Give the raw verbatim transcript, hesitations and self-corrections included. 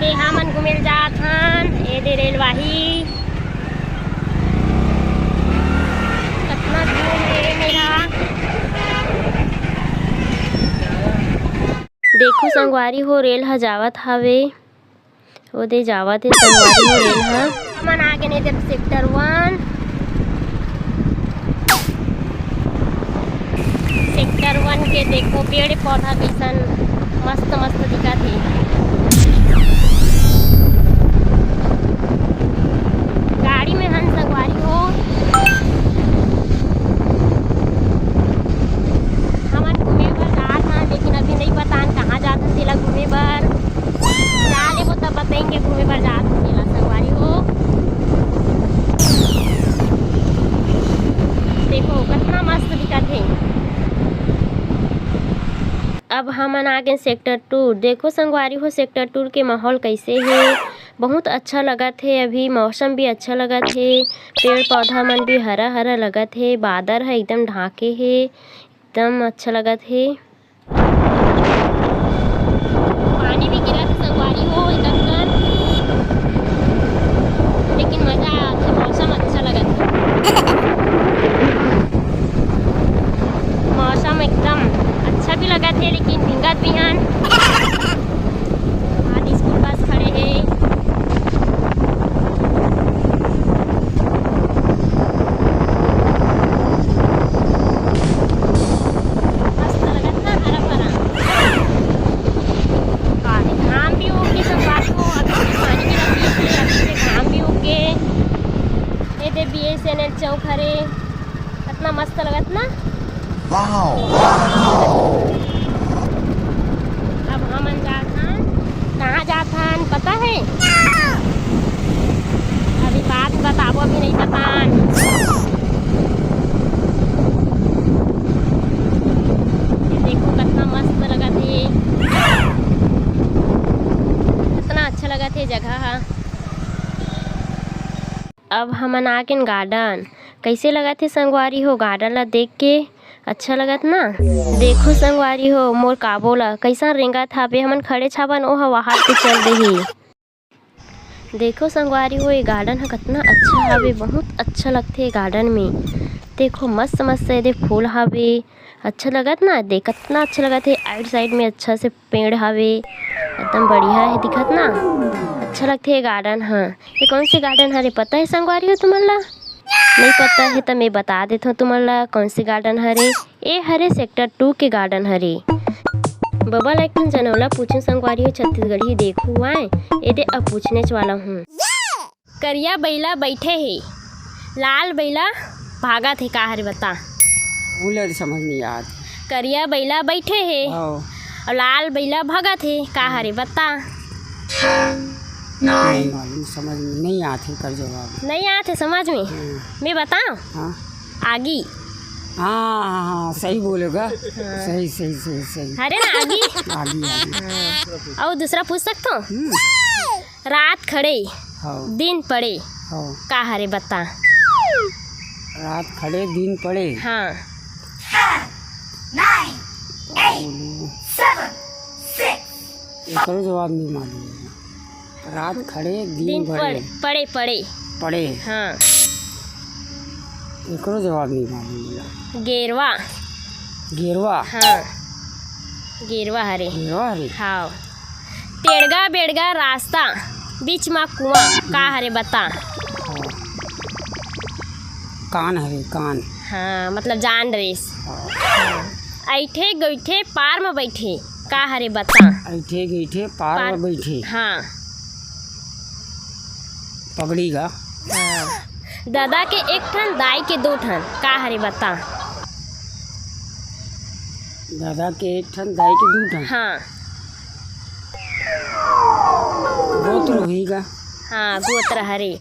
ए, हमन घूमे ल जात हन, ए दे रेलवाही। कतना धूम हे मेरा। देखो संगवारी हो, रेल ह जावत हावे, ओदे जावत हे संगवारी हो रेल ह। हमन आ गेन ए दे सेक्टर वन। सेक्टर वन के देखो पेड़ पौधा कइसन मस्त मस्त दिखत हे। गाड़ी में हन संगवारी हो। हमन घूमे बर जात हन, लेकिन अभी नहीं पता हन कहाँ जात हन तेला घूमे बर। जा लेबो तब बताएंगे घूमे बर जात हन तेला संगवारी हो। देखो कतना मस्त दिखत हे। अब हमन आ गेन सेक्टर टू। देखो संगवारी हो, सेक्टर टू के माहौल कैसे हे। बहुत अच्छा लगत हे, अभी मौसम भी अच्छा लगत हे, पेड़ पौधा मन भी हरा हरा लगत हे, बादर ह एकदम ढाके हे, एकदम अच्छा लगत हे। पानी भी गिरत हे संगवारी हो, एकदम कन। लेकिन मजा आथे, मौसम अच्छा लगत हे। मौसम एकदम अच्छा भी लगत हे, लेकिन भींगत भी हन। आज स्कूल बस खड़े हे। मस्त लगत ना, हरा भरा। अरे घाम भी उग गे संगवारी हो, अभी से पानी गिरत हे, अभी से घाम भी उग गे। ए दे बी एस एन एल चौक हरे, कतना मस्त लगत ना। वाओ। अब हमन जात हन, कहाँ जात हन पता हे? अभी बाद में बताबो, अभी नहीं पता। ये देखो कतना मस्त लगत हे, कतना अच्छा लगत हे जगह हा। अब हमन आ गेन गार्डन। कइसे लगत हे संगवारी हो गार्डन ला देख के? अच्छा लगत ना? देखो संगवारी हो मोर काबो ला कइसन रेंगत हावे। हमन खड़े हाबन, ओह वहाद के चल देही। देखो संगवारी हो ये गार्डन ह कतना अच्छा हावे, बहुत अच्छा लगथे ये गार्डन में। देखो मस्त मस्त एदे फूल हावे, अच्छा लगत ना, देख कतना अच्छा लगत हे। आइड साइड में अच्छा से पेड़ हावे, एकदम बढ़िया हे दिखत ना, अच्छा लगथे ये गार्डन ह। ये कौन से गार्डन हरे पता हे संगवारी हो तुमन ला? नहीं पता हे त मैं बता देथव तुमन ला कौन से गार्डन हरे। ए हरे सेक्टर टू के गार्डन हरे। बबा ला एक ठन जनौला पूछूं संगवारी हो, छत्तीसगढ़ी देखू आए, एदे अब पूछनेच वाला हूँ। करिया बइला बइठे हे, लाल बइला भागत हे, का हरे बता? बोले रे, समझ नहीं आत। करिया बइला बइठे हे हाँ। अउ लाल बइला भागत हे, का हरे बता? नहीं मालूम, समझ में नहीं आत हे एकर जवाब। नहीं आत हे समझ में? हम्म। मैं बताओ? हाँ। आगी। हाँ, हाँ, हाँ, सही बोलेगा। हाँ। सही, सही, सही, सही। हरे ना आगी? आगी, आगी। हाँ। अउ दूसरा पूछ सकथव? हम्म। रात खड़े, हाँ। दिन पड़े, हाँ। का हरे बता? रात खड़े, दिन पड़े। हाँ। बोलो। एकरो जवाब नहीं मालूम हे। रात खड़े, दिन दिन पड़े। पड़े, पड़े, पड़े। पड़े। हाँ। एकरो जवाब नहीं मालूम हे। गेरवा। गेरवा? हाँ। गेरवा हरे। गेरवा हरे? हाँ। टेड़गा बेड़गा रास्ता, बीच मा कुआं, का हरे बता? हाँ। कान हरे, कान। हाँ, मतलब जान रेस। हाँ। अइठे गइठे पार म बइठे, का हरे बता? अइठे गइठे पार पार म बइठे। हाँ। पगड़ी गा। हाँ। ददा के एक ठन, दाई के दू ठन, का हरे बता? ददा के एक ठन, दाई के दू ठन। हाँ। गोत्र होही गा। हाँ, गोत्र हरे।